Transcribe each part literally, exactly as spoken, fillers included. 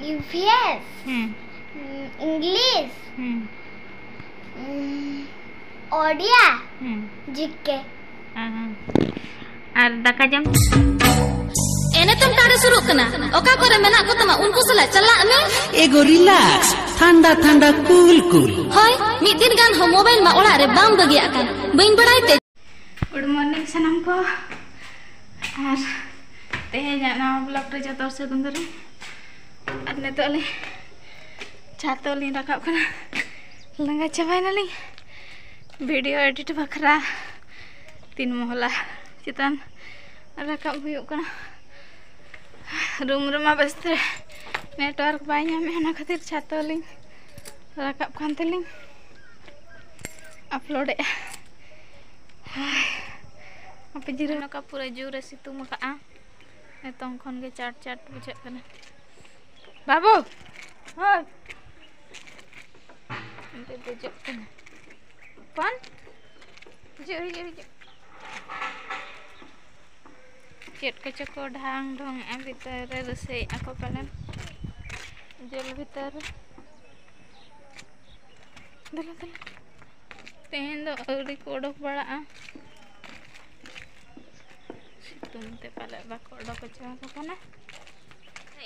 E B S, ᱦᱩᱸ᱾ English, ᱦᱩᱸ᱾ ᱳᱰᱤᱭᱟ, ᱦᱩᱸ᱾ ᱡᱤ ᱠᱮ᱾ ᱦᱮᱸ, ᱦᱮᱸ᱾ ᱟᱨ ᱫᱟᱠᱟ ᱡᱚᱢ? ᱮᱱᱮᱛᱚᱢ ᱴᱟᱲᱮ ᱥᱩᱨᱩᱜ ᱠᱟᱱᱟ᱾ ᱚᱠᱟ ᱠᱚᱨᱮ ᱢᱮᱱᱟᱜ ᱠᱚ ᱛᱟᱢᱟ, ᱩᱱᱠᱩ ᱥᱟᱞᱟᱜ ᱪᱟᱞᱟᱜ ᱢᱮ᱾ ᱮᱜᱳ ᱨᱤᱞᱟᱠᱥ, ᱴᱷᱟᱱᱰᱟ ᱴᱷᱟᱱᱰᱟ ᱠᱩᱞ ᱠᱩᱞ᱾ ᱦᱳᱭ, ᱢᱤᱫ ᱫᱤᱱ ᱜᱟᱱ ᱦᱚᱸ ᱢᱳᱵᱟᱭᱤᱞ ᱢᱟ ᱚᱲᱟᱜ ᱨᱮ ᱵᱟᱢ ᱵᱟᱹᱜᱤᱭᱟᱜ ᱠᱟᱱ᱾ ᱵᱟᱹᱧ ᱵᱟᱲᱟᱭ ᱛᱮ᱾ Good morning ᱥᱟᱱᱟᱢ ᱠᱚ᱾ ᱟᱨ ᱛᱮᱦᱮᱧᱟᱜ ᱱᱟᱣᱟ vlog ᱨᱮ ᱡᱚᱛᱚ ᱦᱚᱲ ᱥᱟᱹᱜᱩᱱ ᱫᱟᱨᱟᱢ᱾ ᱟᱨ ᱱᱤᱛᱚᱜ ᱞᱤᱧ ᱪᱷᱟᱛ ᱞᱤᱧ ᱨᱟᱠᱟᱵ ᱠᱟᱱᱟ᱾ ᱞᱟᱸᱜᱟ ᱪᱟᱵᱟᱭᱮᱱᱟᱞᱤᱧ video edit ᱵᱟᱠᱷᱨᱟ᱾ ᱛᱤᱱ ᱢᱚᱦᱞᱟ ᱪᱮᱛᱟᱱ ᱨᱟᱠᱟᱵ ᱦᱩᱭᱩᱜ ᱠᱟᱱᱟ᱾ Room ᱨᱮᱢᱟ ᱵᱮᱥᱛᱮ network ᱵᱟᱭ ᱧᱟᱢᱮᱫ, ᱚᱱᱟ ᱠᱷᱟᱹᱛᱤᱨ ᱪᱷᱟᱛ ᱞᱤᱧ ᱨᱟᱠᱟᱵ ᱠᱟᱱ ᱛᱮᱞᱤᱧ upload ᱮᱫᱼᱟ᱾ ᱦᱟᱯᱮ ᱡᱤᱨᱟᱹᱣ᱾ ᱱᱚᱝᱠᱟ ᱯᱩᱨᱟᱹ ᱡᱳᱨᱮ ᱥᱤᱛᱩᱝ ᱟᱠᱟᱫᱼᱟ᱾ ᱱᱤᱛᱚᱝ ᱠᱷᱚᱱ ᱜᱮ ᱪᱟᱴ ᱪᱟᱴ ᱵᱩᱡᱷᱟᱹᱜ ᱠᱟᱱᱟ᱾ ᱵᱟᱹᱵᱩ! ᱦᱳᱭ! ᱚᱸᱰᱮ ᱫᱮᱡᱚᱜ ᱠᱟᱱᱟ᱾ ᱦᱚᱯᱚᱱ! ᱦᱤᱡᱩᱜ, ᱦᱤᱡᱩᱜ, ᱦᱤᱡᱩᱜ᱾ ᱪᱮᱫ ᱠᱚᱪᱚ ᱠᱚ ᱰᱷᱟᱝ ᱰᱷᱚᱝ ᱮᱫᱼᱟ ᱵᱷᱤᱛᱟᱹᱨ ᱨᱮ, ᱨᱟᱹᱥᱟᱹᱭᱮᱫᱼᱟ ᱠᱚ ᱯᱟᱞᱮᱱ ᱡᱮᱞ ᱵᱷᱤᱛᱟᱹᱨ ᱨᱮ᱾ ᱫᱮᱞᱟ, ᱫᱮᱞᱟ᱾ ᱛᱮᱦᱮᱧ ᱫᱚ ᱟᱹᱣᱨᱤ ᱠᱚ ᱚᱰᱚᱠ ᱵᱟᱲᱟᱜᱼᱟ᱾ ᱥᱤᱛᱩᱝ ᱛᱮ ᱯᱟᱞᱮᱫ ᱵᱟᱠᱚ ᱚᱰᱚᱠ ᱦᱚᱪᱚ ᱟᱠᱚ ᱠᱟᱱᱟ᱾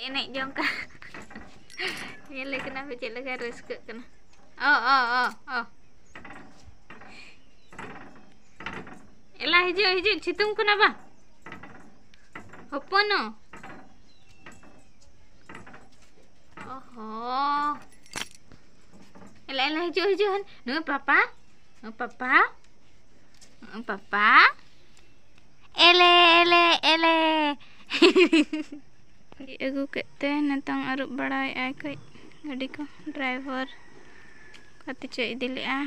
ᱮᱱᱮᱡ ᱡᱚᱝ ᱠᱟᱱᱟ᱾ ᱧᱮᱞᱮ ᱠᱟᱱᱟ ᱯᱮ ᱪᱮᱫ ᱞᱮᱠᱟ ᱨᱟᱹᱥᱠᱟᱹᱜ ᱠᱟᱱᱟ᱾ ᱚ, ᱚ, ᱚ, ᱚ᱾ ᱮᱞᱟ, ᱦᱤᱡᱩᱜ, ᱦᱤᱡᱩᱜ, ᱥᱤᱛᱩᱝ ᱠᱟᱱᱟ ᱵᱟ? ᱦᱚᱯᱚᱱᱚ᱾ ᱚᱦᱚ᱾ ᱮᱞᱟ, ᱮᱞᱟ, ᱦᱤᱡᱩᱜ, ᱦᱤᱡᱩᱜ, ᱦᱟᱱ-, ᱱᱩᱭ ᱯᱟᱯᱟ, ᱱᱩᱭ ᱯᱟᱯᱟ, ᱱᱩᱭ ᱯᱟᱯᱟ᱾ ᱮᱞᱮ, ᱮᱞᱮ, ᱮᱞᱮ᱾ ᱟᱹᱜᱩ ᱠᱮᱫ ᱛᱮ ᱱᱤᱛᱚᱝ ᱟᱹᱨᱩᱵ ᱵᱟᱲᱟᱭᱮᱫᱼᱟᱭ ᱠᱟᱹᱡ ᱜᱟᱹᱰᱤ ᱠᱚ, driver ᱚᱠᱟ ᱛᱮᱪᱚᱭ ᱤᱫᱤ ᱞᱮᱫᱼᱟ᱾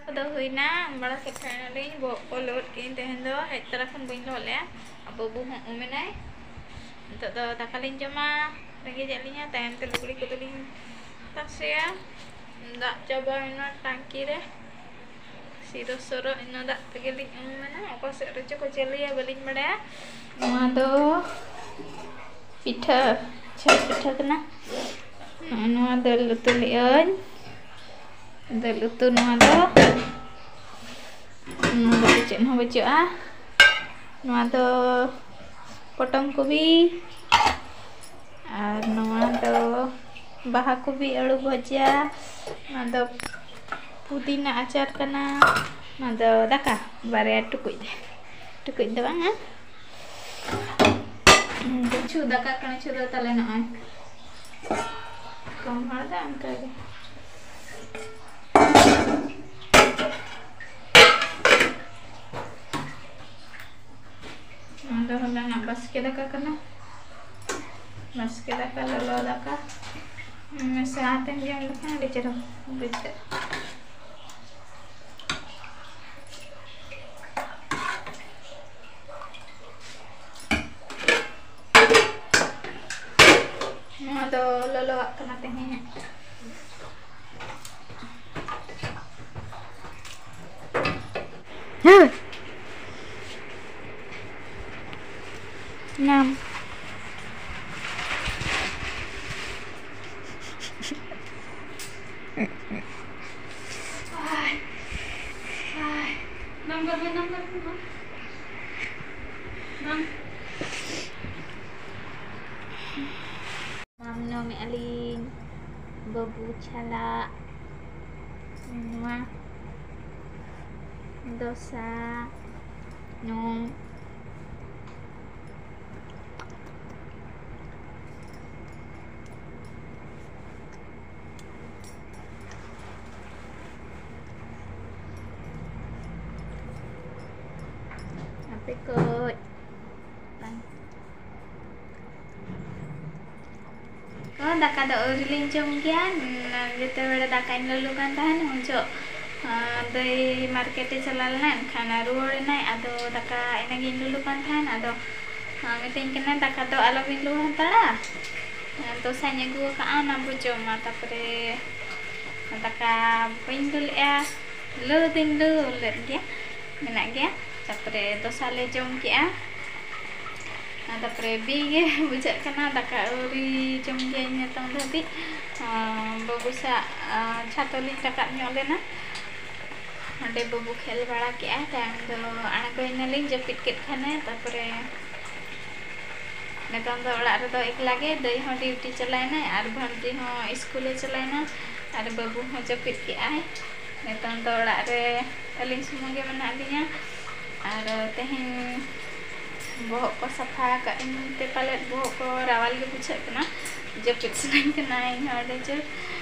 ᱠᱚᱫᱚ ᱦᱩᱭᱱᱟ, ᱩᱢ ᱵᱟᱲᱟ ᱥᱟᱯᱷᱟᱭᱮᱱᱟᱞᱤᱧ, ᱵᱚᱦᱚᱜ ᱠᱚ ᱞᱚᱦᱚᱫ ᱠᱮᱫᱟᱹᱧ ᱛᱮᱦᱮᱧ ᱫᱚ, ᱦᱮᱡ ᱛᱚᱨᱟ ᱠᱷᱚᱱ ᱵᱟᱹᱧ ᱞᱚᱦᱚᱫ ᱞᱮᱜᱼᱟ᱾ ᱟᱨ ᱵᱟᱹᱵᱩ ᱦᱚᱸ ᱩᱢ ᱮᱱᱟᱭ᱾ ᱱᱤᱛᱚᱜ ᱫᱚ ᱫᱟᱠᱟ ᱞᱤᱧ ᱡᱚᱢᱟ, ᱨᱮᱸᱜᱮᱡ ᱮᱫ ᱞᱤᱧᱟ, ᱛᱟᱭᱚᱢ ᱛᱮ ᱞᱩᱜᱽᱲᱤ ᱠᱚᱫᱚ ᱞᱤᱧ ᱛᱟᱥᱮᱭᱟ᱾ ᱫᱟᱜ ᱪᱟᱵᱟᱭᱮᱱᱟ ᱴᱟᱝᱠᱤ ᱨᱮ, ᱥᱤᱨᱟᱹ ᱥᱚᱨᱚᱜ ᱤᱱᱟᱹ ᱫᱟᱜ ᱛᱮᱜᱮ ᱞᱤᱧ ᱩᱢ ᱮᱱᱟ᱾ ᱚᱠᱟ ᱥᱮᱫ ᱨᱮᱪᱚ ᱠᱚ ᱪᱟᱹᱞᱩᱭᱟ, ᱵᱟᱹᱞᱤᱧ ᱵᱟᱲᱟᱭᱟ᱾ ᱱᱚᱣᱟ ᱫᱚ ᱯᱤᱴᱷᱟᱹ, ᱪᱷᱟᱹᱪ ᱯᱤᱴᱷᱟᱹ ᱠᱟᱱᱟ᱾ ᱱᱚᱜᱼᱚ ᱱᱚᱣᱟ ᱫᱟᱹᱞ ᱩᱛᱩ ᱞᱮᱜᱼᱟᱹᱧ, ᱫᱟᱹᱞ ᱩᱛᱩ ᱱᱚᱣᱟ ᱫᱚ᱾ ᱱᱚᱣᱟ ᱫᱚ ᱪᱮᱫ ᱦᱚᱸ ᱵᱟᱹᱪᱩᱜᱼᱟ᱾ ᱱᱚᱣᱟ ᱫᱚ ᱯᱚᱴᱚᱢ ᱠᱚᱵᱤ, ᱟᱨ ᱱᱚᱣᱟ ᱫᱚ ᱵᱟᱦᱟ ᱠᱚᱵᱤ ᱟᱹᱲᱩ ᱵᱷᱟᱡᱟ, ᱱᱚᱣᱟ ᱫᱚ ᱯᱩᱫᱤᱱᱟ ᱟᱪᱟᱨ ᱠᱟᱱᱟ, ᱱᱚᱣᱟ ᱫᱚ ᱫᱟᱠᱟ ᱵᱟᱨᱭᱟ ᱴᱩᱠᱩᱡ, ᱴᱩᱠᱩᱡ ᱫᱚ ᱵᱟᱝᱟ, ᱠᱤᱪᱷᱩ ᱫᱟᱠᱟ ᱠᱟᱱᱟ, ᱠᱤᱪᱷᱩ ᱫᱚ ᱛᱟᱞᱮ ᱱᱚᱜᱼᱚᱭ ᱠᱚᱢ ᱦᱚᱲ ᱫᱚ ᱚᱱᱠᱟ ᱜᱮ᱾ ᱱᱚᱣᱟ ᱫᱚ ᱦᱚᱞᱟᱱᱟᱜ ᱵᱟᱥᱠᱮ ᱫᱟᱠᱟ ᱠᱟᱱᱟ, ᱵᱟᱥᱠᱮ ᱫᱟᱠᱟ, ᱞᱚᱞᱚ ᱫᱟᱠᱟ ᱢᱮᱥᱟ ᱟᱛᱮᱢ ᱡᱚᱢ ᱞᱮᱠᱷᱟᱱ ᱟᱹᱰᱤ ᱪᱮᱦᱨᱟ ᱵᱩᱡᱷᱟᱹᱜᱼᱟ᱾ ᱱᱚᱣᱟ ᱫᱚ ᱞᱚᱞᱚᱣᱟᱜ ᱠᱟᱱᱟ ᱛᱮᱦᱮᱧᱟᱜ᱾ ᱦᱮᱸ᱾ ᱧᱟᱢ᱾ ᱱᱟᱢᱵᱟᱨ ᱢᱮ, ᱱᱟᱢᱵᱟᱨ ᱢᱮ, ᱢᱟ᱾ ᱵᱟᱝ᱾ ᱢᱟᱢᱱᱚᱢᱮᱜᱼᱟ ᱞᱤᱧ ᱵᱟᱹᱵᱩ ᱥᱟᱞᱟᱜ ᱱᱚᱣᱟ ᱫᱚᱥᱟ ᱱᱚᱝ᱾ ᱟᱯᱮ ᱠᱚ ᱵᱟᱝ᱾ ᱚ, ᱫᱟᱠᱟ ᱫᱚ ᱟᱹᱣᱨᱤ ᱞᱤᱧ ᱡᱚᱢ ᱜᱮᱭᱟ᱾ ᱩᱸ, ᱡᱮᱛᱮ ᱵᱮᱲᱟ ᱫᱟᱠᱟᱧ ᱞᱚᱞᱚ ᱠᱟᱱ ᱛᱟᱦᱮᱱ, ᱩᱱ ᱡᱚᱦᱚᱜ, ᱟᱸ, ᱫᱟᱹᱭ ᱢᱟᱨᱠᱮᱴ ᱮ ᱪᱟᱞᱟᱣ ᱞᱮᱱᱟ, ᱮᱱᱠᱷᱟᱱ ᱨᱩᱣᱟᱹᱲ ᱮᱱᱟᱭ᱾ ᱟᱫᱚ ᱫᱟᱠᱟ ᱤᱱᱟᱹᱜᱤᱧ ᱞᱚᱞᱚ ᱠᱟᱱ ᱛᱟᱦᱮᱱ, ᱟᱫᱚ, ᱟᱸ, ᱢᱤᱛᱟᱹᱧ ᱠᱟᱱᱟᱭ, "ᱫᱟᱠᱟ ᱫᱚ ᱟᱞᱚᱵᱤᱱ ᱞᱚᱞᱚ ᱦᱟᱛᱟᱲᱟ, ᱟᱸ, ᱫᱚᱥᱟᱧ ᱟᱹᱜᱩ ᱟᱠᱟᱫᱼᱟ, ᱚᱱᱟ ᱵᱚ ᱡᱚᱢᱟ, ᱛᱟᱨᱯᱚᱨᱮ ᱫᱟᱠᱟ ᱵᱟᱹᱧ ᱞᱩ ᱞᱮᱫᱼᱟ, ᱞᱩ ᱫᱚᱧ ᱞᱩ ᱞᱮᱫ ᱜᱮᱭᱟ, ᱢᱮᱱᱟᱜ ᱜᱮᱭᱟ᱾ ᱛᱟᱨᱯᱚᱨᱮ ᱫᱚᱥᱟ ᱞᱮ ᱡᱚᱢ ᱠᱮᱜᱼᱟ᱾ ᱟᱨ ᱛᱟᱨᱯᱚᱨᱮ ᱵᱤ ᱜᱮ ᱵᱩᱡᱷᱟᱹᱜ ᱠᱟᱱᱟ, ᱫᱟᱠᱟ ᱟᱹᱣᱨᱤ ᱡᱚᱢ ᱜᱮ ᱱᱤᱛᱚᱝ ᱫᱷᱟᱹᱵᱤᱡ᱾ ᱟᱸ, ᱵᱟᱹᱵᱩ ᱥᱟᱶ, ᱟᱸ, ᱪᱷᱟᱛ ᱞᱤᱧ ᱨᱟᱠᱟᱵ ᱧᱚᱜ ᱞᱮᱱᱟ᱾ ᱚᱸᱰᱮ ᱵᱟᱹᱵᱩ ᱠᱷᱮᱞ ᱵᱟᱲᱟ ᱠᱮᱜᱼᱟᱭ, ᱛᱟᱭᱚᱢ ᱫᱚ ᱟᱬᱜᱚᱭᱮᱱᱟᱞᱤᱧ ᱡᱟᱹᱯᱤᱫ ᱠᱮᱫ ᱠᱷᱟᱱᱮ᱾ ᱛᱟᱨᱯᱚᱨᱮ ᱱᱤᱛᱚᱝ ᱫᱚ ᱚᱲᱟᱜ ᱨᱮᱫᱚ ᱮᱠᱞᱟ ᱜᱮ, ᱫᱟᱹᱭ ᱦᱚᱸ ᱰᱤᱭᱩᱴᱤ ᱪᱟᱞᱟᱣᱮᱱᱟᱭ ᱟᱨ ᱵᱷᱟᱹᱱᱡᱤ ᱦᱚᱸ ᱤᱥᱠᱩᱞᱮ ᱪᱟᱞᱟᱣᱮᱱᱟ ᱟᱨ ᱵᱟᱹᱵᱩ ᱦᱚᱸ ᱡᱟᱹᱯᱤᱫ ᱠᱮᱜᱼᱟᱭ᱾ ᱱᱤᱛᱚᱝ ᱫᱚ ᱚᱲᱟᱜ ᱨᱮ ᱟᱹᱞᱤᱧ ᱥᱩᱢᱩᱝ ᱜᱮ ᱢᱮᱱᱟᱜ ᱞᱤᱧᱟ᱾ ᱟᱨ ᱛᱮᱦᱮᱧ ᱵᱚᱦᱚᱜ ᱠᱚ ᱥᱟᱯᱷᱟ ᱟᱠᱟᱫ ᱤᱧ ᱛᱮ ᱯᱟᱞᱮᱫ ᱵᱚᱦᱚᱜ ᱠᱚ ᱨᱟᱣᱟᱞ ᱜᱮ ᱵᱩᱡᱷᱟᱹᱜ ᱠᱟᱱᱟ, ᱡᱟᱹᱯᱤᱫ ᱥᱟᱱᱟᱧ ᱠᱟᱱᱟ ᱤᱧ ᱦᱚᱸ ᱟᱹᱰᱤ ᱡᱳᱨ᱾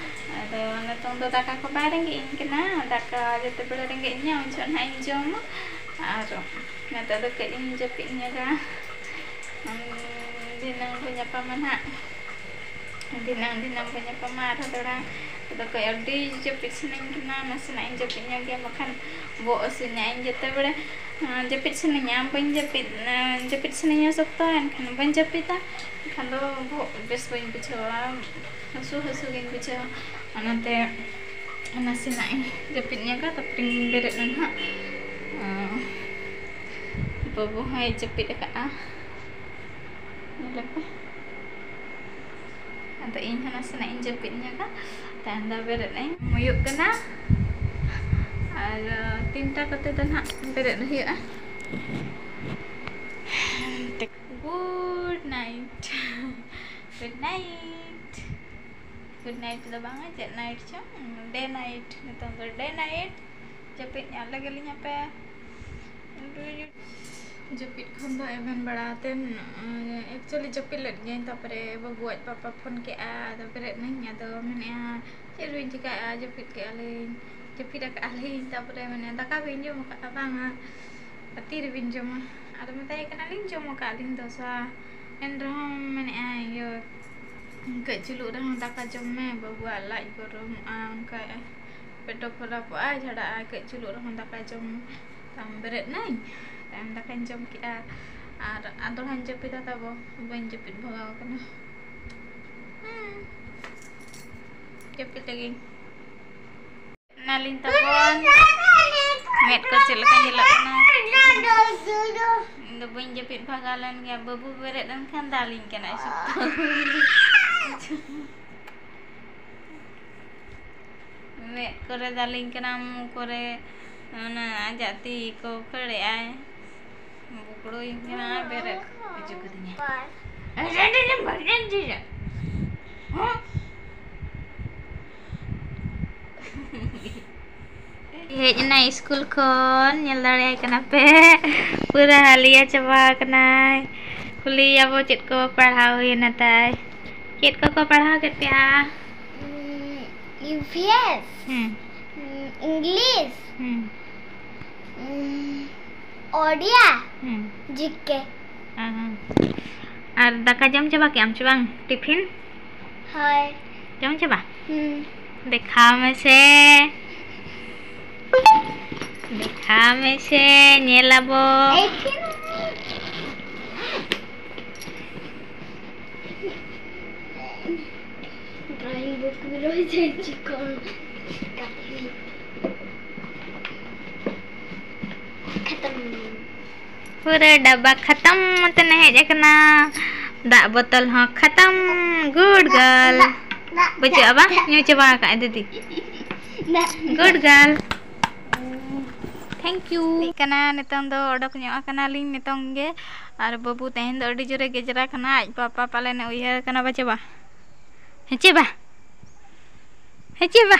ᱟᱫᱚ ᱱᱤᱛᱚᱝ ᱫᱚ ᱫᱟᱠᱟ ᱠᱚ ᱵᱟᱭ ᱨᱮᱸᱜᱮᱡ ᱤᱧ ᱠᱟᱱᱟ, ᱫᱟᱠᱟ ᱡᱮᱛᱮ ᱵᱮᱲᱟ ᱨᱮᱸᱜᱮᱡ ᱤᱧᱟ ᱩᱱ ᱡᱚᱦᱚᱜ ᱱᱟᱦᱟᱜ ᱤᱧ ᱡᱚᱢᱟ᱾ ᱟᱨ ᱱᱤᱛᱚᱜ ᱫᱚ ᱠᱟᱹᱡ ᱤᱧ ᱡᱟᱹᱯᱤᱫ ᱧᱚᱜᱟ᱾ ᱩᱸ, ᱫᱷᱤᱱᱟᱹᱝ ᱵᱚ ᱧᱟᱯᱟᱢᱟ ᱱᱟᱦᱟᱜ᱾ ᱫᱷᱤᱱᱟᱹᱝ, ᱫᱷᱤᱱᱟᱹᱝ ᱵᱚ ᱧᱟᱯᱟᱢᱟ ᱟᱨᱦᱚᱸ ᱫᱚᱲᱦᱟ᱾ ᱱᱤᱛᱚᱜ ᱫᱚ ᱠᱟᱹᱡ ᱟᱹᱰᱤ ᱡᱟᱹᱯᱤᱫ ᱥᱟᱱᱟᱧ ᱠᱟᱱᱟ, ᱱᱟᱥᱮᱱᱟᱜ ᱤᱧ ᱡᱟᱹᱯᱤᱫ ᱧᱚᱜ ᱜᱮᱭᱟ, ᱵᱟᱠᱷᱟᱱ ᱵᱚᱦᱚᱜ ᱦᱟᱹᱥᱩᱧᱟ᱾ ᱤᱧ ᱡᱮᱛᱮ ᱵᱮᱲᱟ, ᱟᱸ, ᱡᱟᱹᱯᱤᱫ ᱥᱟᱱᱟᱧᱟ, ᱵᱟᱹᱧ ᱡᱟᱹᱯᱤᱫ, ᱟᱸ, ᱡᱟᱹᱯᱤᱫ ᱥᱟᱱᱟᱧᱟ ᱥᱚᱠᱛᱚ, ᱮᱱᱠᱷᱟᱱ ᱵᱟᱹᱧ ᱡᱟᱹᱯᱤᱫᱟ, ᱮᱱᱠᱷᱟᱱ ᱫᱚ ᱵᱚᱦᱚᱜ ᱵᱮᱥ ᱵᱟᱹᱧ ᱵᱩᱡᱷᱟᱹᱣᱟ, ᱦᱟᱹᱥᱩ ᱦᱟᱹᱥᱩ ᱜᱤᱧ ᱵᱩᱡᱷᱟᱹᱣᱟ᱾ ᱚᱱᱟᱛᱮ ᱱᱟᱥᱮᱱᱟᱜ ᱤᱧ ᱡᱟᱹᱯᱤᱫ ᱧᱚᱜᱟ, ᱛᱟᱨᱯᱚᱨᱮᱧ ᱵᱮᱨᱮᱫ ᱞᱮᱱᱟ ᱦᱟᱸᱜ᱾ ᱟᱸ, ᱵᱟᱹᱵᱩ ᱦᱚᱸᱭ ᱡᱟᱹᱯᱤᱫ ᱟᱠᱟᱫᱼᱟ, ᱧᱮᱞ ᱯᱮ᱾ ᱟᱫᱚ ᱤᱧ ᱦᱚᱸ ᱱᱟᱥᱮᱱᱟᱜ ᱤᱧ ᱡᱟᱹᱯᱤᱫ ᱧᱚᱜᱟ, ᱛᱟᱭᱚᱢ ᱫᱚ ᱵᱮᱨᱮᱫ ᱟᱹᱧ᱾ ᱦᱩᱭᱩᱜ ᱠᱟᱱᱟ ᱟᱨ ᱛᱤᱱᱴᱟ ᱠᱚᱛᱮ ᱫᱚ ᱱᱟᱦᱟᱜ ᱵᱮᱨᱮᱫ ᱦᱩᱭᱩᱜᱼᱟ᱾ Good night. Good night. Good night ᱫᱚ ᱵᱟᱝᱟ, ᱪᱮᱫ night ᱪᱚᱝ? Day night. ᱱᱤᱛᱚᱝ ᱫᱚ day night. ᱡᱟᱹᱯᱤᱫ ᱧᱚᱜ ᱞᱮᱜᱮ ᱞᱤᱧ ᱦᱟᱯᱮ᱾ ᱡᱟᱹᱯᱤᱫ ᱠᱷᱚᱱ ᱫᱚ ᱮᱵᱷᱮᱱ ᱵᱟᱲᱟ ᱠᱟᱛᱮᱫ, ᱮᱸ, actually ᱡᱟᱹᱯᱤᱫ ᱞᱮᱫ ᱜᱤᱭᱟᱹᱧ, ᱛᱟᱨᱯᱚᱨᱮ ᱵᱟᱹᱵᱩ ᱟᱡ ᱯᱟᱯᱟ ᱯᱷᱳᱱ ᱠᱮᱜᱼᱟ, ᱟᱫᱚ ᱵᱮᱨᱮᱫ ᱱᱟᱹᱧ, ᱟᱫᱚ ᱢᱮᱱᱮᱜᱼᱟ, "ᱪᱮᱫ ᱵᱤᱱ ᱪᱤᱠᱟᱹᱭᱮᱜᱼᱟ?" "ᱡᱟᱹᱯᱤᱫ ᱠᱮᱜᱼᱟ ᱞᱤᱧ, ᱡᱟᱹᱯᱤᱫ ᱟᱠᱟᱜᱼᱟ ᱞᱤᱧ᱾" ᱛᱟᱨᱯᱚᱨᱮ ᱢᱮᱱᱮᱜᱼᱟ, "ᱫᱟᱠᱟ ᱵᱤᱱ ᱡᱚᱢ ᱟᱠᱟᱜᱼᱟ?" "ᱵᱟᱝᱟ᱾" "ᱟᱨ ᱛᱤ ᱨᱮᱵᱤᱱ ᱡᱚᱢᱟ?" ᱟᱫᱚ ᱢᱮᱛᱟᱭ ᱠᱟᱱᱟᱞᱤᱧ, "ᱡᱚᱢ ᱟᱠᱟᱜᱼᱟ ᱞᱤᱧ ᱫᱚᱥᱟ᱾" ᱮᱱ ᱨᱮᱦᱚᱸ ᱢᱮᱱᱮᱜᱼᱟᱭ, ᱤᱭᱟᱹ, "ᱠᱟᱹᱡ ᱪᱩᱞᱩᱜ ᱨᱮᱦᱚᱸ ᱫᱟᱠᱟ ᱡᱚᱢ ᱢᱮ, ᱵᱟᱹᱵᱩᱣᱟᱜ ᱞᱟᱡ ᱜᱚᱨᱚᱢᱚᱜᱼᱟ, ᱚᱱᱠᱟᱭᱮᱜᱼᱟᱭ, ᱯᱮᱴᱮ ᱠᱷᱟᱨᱟᱯᱚᱜᱼᱟ, ᱡᱷᱟᱲᱟᱜᱼᱟ, ᱠᱟᱹᱡ ᱪᱩᱞᱩᱜ ᱨᱮᱦᱚᱸ ᱫᱟᱠᱟ ᱡᱚᱢ ᱢᱮ᱾" ᱛᱟᱢ ᱵᱮᱨᱮᱫ ᱱᱟᱹᱧ, ᱛᱟᱭᱚᱢ ᱫᱟᱠᱟᱧ ᱡᱚᱢ ᱠᱮᱜᱼᱟ, ᱟᱨ ᱟᱫᱚ ᱦᱟᱸᱜ ᱤᱧ ᱡᱟᱹᱯᱤᱫᱟ ᱛᱟᱵᱚ, ᱵᱟᱹᱧ ᱡᱟᱹᱯᱤᱫ ᱵᱷᱟᱜᱟᱣ ᱠᱟᱱᱟ᱾ ᱦᱩᱸ, ᱡᱟᱹᱯᱤᱫ ᱞᱮᱜᱤᱧ᱾ ᱮᱱᱟᱞᱤᱧ ᱛᱟᱵᱚᱱ᱾ ᱢᱮᱫ ᱠᱚ ᱪᱮᱫ ᱞᱮᱠᱟ ᱧᱮᱞᱚᱜ ᱠᱟᱱᱟ? ᱤᱧ ᱫᱚ ᱵᱟᱹᱧ ᱡᱟᱹᱯᱤᱫ ᱵᱷᱟᱜᱟᱣ ᱞᱮᱱ ᱜᱮᱭᱟ᱾ ᱵᱟᱹᱵᱩ ᱵᱮᱨᱮᱫ ᱮᱱ ᱠᱷᱟᱱ ᱫᱟᱞᱤᱧ ᱠᱟᱱᱟᱭ ᱥᱚᱠᱛᱚ᱾ ᱢᱮᱫ ᱠᱚᱨᱮ ᱫᱟᱞᱤᱧ ᱠᱟᱱᱟ, ᱢᱩ ᱠᱚᱨᱮ, ᱚᱱᱟ ᱟᱡᱟᱜ ᱛᱤ ᱠᱚ ᱠᱷᱟᱹᱲᱮᱜᱼᱟᱭ᱾ ᱵᱩᱠᱲᱩᱭᱤᱧ ᱠᱟᱱᱟ, ᱵᱮᱨᱮᱫ ᱦᱚᱪᱚ ᱠᱟᱹᱫᱤᱧᱟ᱾ ᱦᱮᱡ ᱮᱱᱟᱭ ᱥᱠᱩᱞ ᱠᱷᱚᱱ, ᱧᱮᱞ ᱫᱟᱲᱮᱭᱟᱭ ᱠᱟᱱᱟ ᱯᱮ, ᱯᱩᱨᱟᱹ ᱦᱟᱹᱞᱤᱭᱟ ᱪᱟᱵᱟ ᱟᱠᱟᱱᱟᱭ᱾ ᱠᱩᱞᱤᱭᱮᱭᱟᱵᱚ ᱪᱮᱫ ᱠᱚ ᱯᱟᱲᱦᱟᱣ ᱦᱩᱭᱮᱱᱟ ᱛᱟᱭ᱾ ᱪᱮᱫ ᱠᱚᱠᱚ ᱯᱟᱲᱦᱟᱣ ᱠᱮᱫ ᱯᱮᱭᱟ? ᱤ ᱵᱷᱤ ᱮᱥ, ᱦᱩᱸ᱾ ᱤᱝᱞᱤᱥ, ᱦᱩᱸ᱾ ᱳᱰᱤᱭᱟ, ᱦᱩᱸ᱾ ᱡᱤ ᱠᱮ᱾ ᱟᱨ ᱫᱟᱠᱟ ᱡᱚᱢ ᱪᱟᱵᱟ ᱠᱮᱜ ᱟᱢ ᱪᱮ ᱵᱟᱝ? ᱴᱤᱯᱷᱤᱱ? ᱦᱳᱭ᱾ ᱡᱚᱢ ᱪᱟᱵᱟ? ᱦᱩᱸ᱾ ᱫᱮᱠᱷᱟᱣ ᱢᱮᱥᱮ᱾ ᱫᱮᱠᱷᱟᱣ ᱢᱮᱥᱮ, ᱧᱮᱞ ᱟᱵᱚ᱾ ᱮᱭ ᱠᱷᱮᱞ᱾ ᱰᱨᱚᱭᱤᱝ ᱵᱩᱠ ᱢᱮ, ᱨᱚᱭ ᱡᱟᱭ ᱪᱤᱠᱚᱱ᱾ ᱠᱷᱟᱛᱟᱢ᱾ ᱯᱩᱨᱟᱹ ᱰᱟᱵᱟ ᱠᱷᱟᱛᱟᱢ ᱟᱛᱮ ᱦᱮᱡ ᱟᱠᱟᱱᱟ᱾ ᱫᱟᱜ ᱵᱚᱛᱚᱞ ᱦᱚᱸ ᱠᱷᱟᱛᱟᱢ᱾ Good girl. ᱫᱟᱜ, ᱫᱟᱜ, ᱵᱟᱹᱪᱩᱜᱼᱟ ᱫᱟᱜ, ᱵᱟᱝ? ᱫᱟᱜ᱾ ᱧᱩ ᱪᱟᱵᱟ ᱟᱠᱟᱫ ᱫᱤᱫᱤ᱾ ᱫᱟᱜ᱾ Good girl. Thank you. ᱦᱮᱡ ᱠᱟᱱᱟ, ᱱᱤᱛᱚᱝ ᱫᱚ ᱚᱰᱚᱠ ᱧᱚᱜ ᱟᱠᱟᱱᱟᱞᱤᱧ ᱱᱤᱛᱚᱝ ᱜᱮ᱾ ᱟᱨ ᱵᱟᱹᱵᱩ ᱛᱮᱦᱮᱧ ᱫᱚ ᱟᱹᱰᱤ ᱡᱳᱨᱮ ᱜᱮᱡᱽᱨᱟ ᱠᱟᱱᱟ᱾ ᱟᱡ ᱯᱟᱯᱟ ᱯᱟᱞᱮᱱ ᱮ ᱩᱭᱦᱟᱹᱨ ᱠᱟᱱᱟ ᱵᱟᱪᱮ ᱵᱟ? ᱦᱮᱸ ᱪᱮ ᱵᱟ? ᱦᱮᱸ ᱪᱮ ᱵᱟ?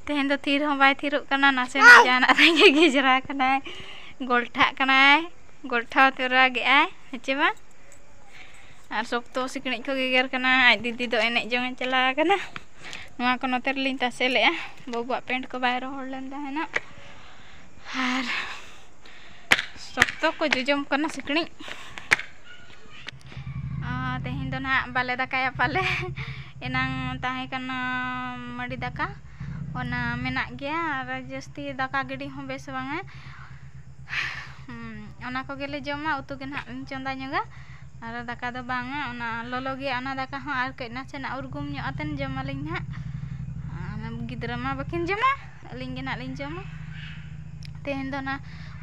ᱛᱮᱦᱮᱧ ᱫᱚ ᱛᱷᱤᱨ ᱦᱚᱸ ᱵᱟᱭ ᱛᱷᱤᱨᱚᱜ ᱠᱟᱱᱟ, ᱱᱟᱥᱮᱱᱟᱜ ᱡᱟᱦᱟᱱᱟᱜ ᱨᱮᱜᱮ ᱜᱮᱡᱽᱨᱟ ᱠᱟᱱᱟᱭ, ᱜᱚᱞᱴᱷᱟᱜ ᱠᱟᱱᱟᱭ, ᱜᱚᱞᱴᱷᱟᱣ ᱛᱮ ᱨᱟᱜᱮᱜᱼᱟᱭ, ᱦᱮᱸ ᱪᱮ ᱵᱟ? ᱟᱨ ᱥᱚᱠᱛᱚ ᱥᱤᱠᱲᱤᱡ ᱠᱚ ᱜᱮᱜᱮᱨ ᱠᱟᱱᱟ᱾ ᱟᱡ ᱫᱤᱫᱤ ᱫᱚ ᱮᱱᱮᱡ ᱡᱚᱝ ᱮ ᱪᱟᱞᱟᱣ ᱟᱠᱟᱱᱟ᱾ ᱱᱚᱣᱟ ᱠᱚ ᱱᱚᱛᱮ ᱨᱮᱞᱤᱧ ᱛᱟᱥᱮ ᱞᱮᱜᱼᱟ, ᱵᱟᱹᱵᱩᱣᱟᱜ ᱯᱮᱱᱴ ᱠᱚ ᱵᱟᱭ ᱨᱚᱦᱚᱲ ᱞᱮᱱ ᱛᱟᱦᱮᱱᱟ᱾ ᱟᱨ ᱥᱚᱠᱛᱚ ᱠᱚ ᱡᱚᱡᱚᱢ ᱠᱟᱱᱟ ᱥᱤᱠᱲᱤᱡ᱾ ᱟᱨ ᱛᱮᱦᱮᱧ ᱫᱚ ᱱᱟᱦᱟᱜ ᱵᱟᱞᱮ ᱫᱟᱠᱟᱭᱟ ᱯᱟᱞᱮ᱾ ᱮᱱᱟᱝ ᱛᱟᱦᱮᱸ ᱠᱟᱱᱟ ᱢᱟᱹᱰᱤ ᱫᱟᱠᱟ, ᱚᱱᱟ ᱢᱮᱱᱟᱜ ᱜᱮᱭᱟ᱾ ᱟᱨ ᱡᱟᱹᱥᱛᱤ ᱫᱟᱠᱟ ᱜᱤᱰᱤ ᱦᱚᱸ ᱵᱮᱥ ᱵᱟᱝᱟ᱾ ᱦᱩᱸ, ᱚᱱᱟ ᱠᱚᱜᱮᱞᱮ ᱡᱚᱢᱟ, ᱩᱛᱩ ᱜᱮ ᱱᱟᱦᱟᱜ ᱞᱤᱧ ᱪᱚᱸᱫᱟ ᱧᱚᱜᱟ᱾ ᱟᱨ ᱫᱟᱠᱟ ᱫᱚ ᱵᱟᱝᱟ, ᱚᱱᱟ ᱞᱚᱞᱚ ᱜᱮᱭᱟ, ᱚᱱᱟ ᱫᱟᱠᱟ ᱦᱚᱸ ᱟᱨ ᱠᱟᱹᱡ ᱱᱟᱥᱮᱱᱟᱜ ᱩᱨᱜᱩᱢ ᱧᱚᱜ ᱟᱛᱮᱱ ᱡᱚᱢᱟᱞᱤᱧ ᱱᱟᱦᱟᱜ᱾ ᱟᱨ ᱜᱤᱫᱽᱨᱟᱹ ᱢᱟ ᱵᱟᱹᱠᱤᱱ ᱡᱚᱢᱟ, ᱟᱹᱞᱤᱧ ᱜᱮ ᱱᱟᱦᱟᱜ ᱞᱤᱧ ᱡᱚᱢᱟ᱾ ᱛᱮᱦᱮᱧ ᱫᱚ ᱚᱱᱟ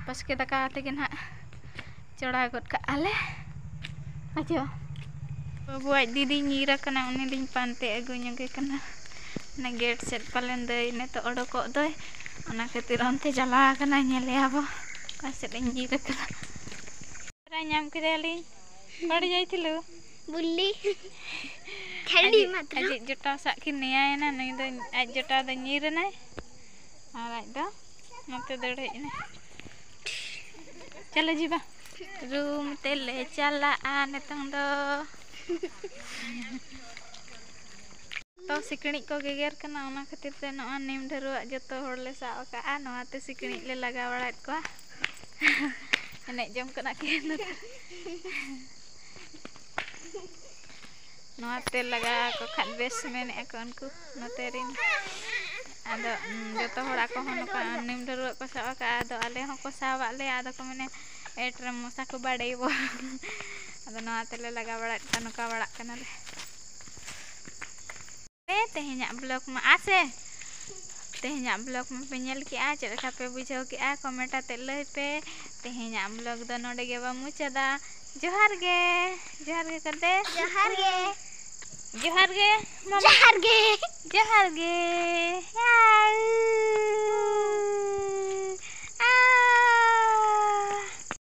ᱵᱟᱥᱠᱮ ᱫᱟᱠᱟ ᱟᱛᱮ ᱜᱮ ᱱᱟᱦᱟᱜ ᱪᱚᱲᱟ ᱜᱚᱫ ᱠᱟᱜᱼᱟ ᱞᱮ᱾ ᱟᱪᱪᱷᱟ, ᱵᱟᱹᱵᱩᱣᱟᱜ ᱫᱤᱫᱤ ᱧᱤᱨ ᱟᱠᱟᱱᱟ, ᱩᱱᱤ ᱞᱤᱧ ᱯᱟᱱᱛᱮ ᱟᱹᱜᱩ ᱧᱚᱜᱮ ᱠᱟᱱᱟ᱾ ᱚᱱᱟ ᱜᱮᱴ ᱥᱮᱫ ᱯᱟᱞᱮᱱ ᱫᱟᱹᱭ ᱱᱤᱛᱚᱜ ᱚᱰᱚᱠᱚᱜ ᱫᱚᱭ, ᱚᱱᱟ ᱠᱷᱟᱹᱛᱤᱨ ᱚᱱᱛᱮ ᱪᱟᱞᱟᱣ ᱟᱠᱟᱱᱟ᱾ ᱧᱮᱞᱮᱭᱟ ᱵᱚ ᱚᱠᱟ ᱥᱮᱫ ᱮ ᱧᱤᱨ ᱟᱠᱟᱱᱟ᱾ ᱧᱟᱢ ᱠᱮᱫᱮᱭᱟᱞᱤᱧ᱾ ᱚᱠᱟᱨᱮ ᱡᱟᱭᱛᱤᱞᱩ? ᱵᱩᱞᱞᱤ᱾ ᱠᱷᱟᱹᱞᱤ ᱟᱡᱤᱡ, ᱢᱟᱛᱨᱚ᱾ ᱟᱡᱤᱡ ᱡᱚᱴᱟᱣ ᱥᱟᱜ ᱠᱤᱱ ᱱᱮᱭᱟᱭᱮᱱᱟ, ᱱᱩᱭ ᱫᱚ ᱟᱡ ᱡᱚᱴᱟᱣ ᱫᱚ ᱧᱤᱨ ᱮᱱᱟᱭ ᱟᱨ ᱟᱡ ᱫᱚ ᱱᱚᱛᱮ ᱫᱟᱹᱲ ᱦᱮᱡ ᱮᱱᱟᱭ᱾ ᱪᱚᱞᱚ ᱡᱤᱵᱟ᱾ ᱨᱩᱢ ᱛᱮᱞᱮ ᱪᱟᱞᱟᱜᱼᱟ ᱱᱤᱛᱚᱝ ᱫᱚ᱾ ᱛᱚ ᱥᱤᱠᱲᱤᱡ ᱠᱚ ᱜᱮᱜᱮᱨ ᱠᱟᱱᱟ, ᱚᱱᱟ ᱠᱷᱟᱹᱛᱤᱨ ᱛᱮ ᱱᱚᱜᱼᱚᱭ ᱱᱤᱢ ᱰᱷᱟᱹᱨᱣᱟᱹᱜ ᱡᱚᱛᱚ ᱦᱚᱲ ᱞᱮ ᱥᱟᱵ ᱟᱠᱟᱫᱼᱟ, ᱱᱚᱣᱟᱛᱮ ᱥᱤᱠᱲᱤᱡ ᱞᱮ ᱞᱟᱜᱟ ᱵᱟᱲᱟᱭᱮᱫ ᱠᱚᱣᱟ᱾ ᱮᱱᱮᱡ ᱡᱚᱝ ᱠᱟᱱᱟ ᱠᱤᱱ ᱱᱚᱛᱮ᱾ ᱱᱚᱣᱟᱛᱮ ᱞᱟᱜᱟ ᱟᱠᱚ ᱠᱷᱟᱱ ᱵᱮᱥ ᱢᱮᱱᱮᱫᱼᱟ ᱠᱚ ᱩᱱᱠᱩ ᱱᱚᱛᱮ ᱨᱤᱱ᱾ ᱟᱫᱚ, ᱩᱸ, ᱡᱚᱛᱚ ᱦᱚᱲ ᱟᱠᱚ ᱦᱚᱸ ᱱᱚᱝᱠᱟ ᱱᱤᱢ ᱰᱷᱟᱹᱨᱣᱟᱹᱜ ᱠᱚ ᱥᱟᱵ ᱟᱠᱟᱫᱼᱟ, ᱟᱫᱚ ᱟᱞᱮ ᱦᱚᱸᱠᱚ ᱥᱟᱵᱟᱜ ᱞᱮᱭᱟ, ᱟᱫᱚ ᱠᱚ ᱢᱮᱱᱟ, "ᱮᱴ ᱨᱮ ᱢᱚᱥᱟ ᱠᱚ ᱵᱟᱲᱮᱭᱟᱵᱚ᱾" ᱟᱫᱚ ᱱᱚᱣᱟ ᱛᱮᱞᱮ ᱞᱟᱜᱟ ᱵᱟᱲᱟᱭᱮᱫ ᱠᱚᱣᱟ, ᱱᱚᱝᱠᱟ ᱵᱟᱲᱟᱜ ᱠᱟᱱᱟᱞᱮ᱾ ᱛᱮᱦᱮᱧᱟᱜ vlog ᱢᱟ ᱟᱥᱮ, ᱛᱮᱦᱮᱧᱟᱜ vlog ᱢᱟᱯᱮ ᱧᱮᱞ ᱠᱮᱜᱼᱟ, ᱪᱮᱫ ᱞᱮᱠᱟ ᱯᱮ ᱵᱩᱡᱷᱟᱹᱣ ᱠᱮᱜᱼᱟ, comment ᱟᱛᱮ ᱞᱟᱹᱭ ᱯᱮ᱾ ᱛᱮᱦᱮᱧᱟᱜ vlog ᱫᱚ ᱱᱚᱰᱮ ᱜᱮ ᱵᱚ ᱢᱩᱪᱟᱹᱫᱟ᱾ ᱡᱚᱦᱟᱨ ᱜᱮ, ᱡᱚᱦᱟᱨ ᱜᱮ ᱠᱟᱛᱮ᱾ ᱡᱚᱦᱟᱨ ᱜᱮ᱾ ᱡᱚᱦᱟᱨ ᱜᱮ, ᱢᱟᱢᱟ᱾ ᱡᱚᱦᱟᱨ ᱜᱮ᱾ ᱡᱚᱦᱟᱨ ᱜᱮ᱾ ᱦᱟᱭ᱾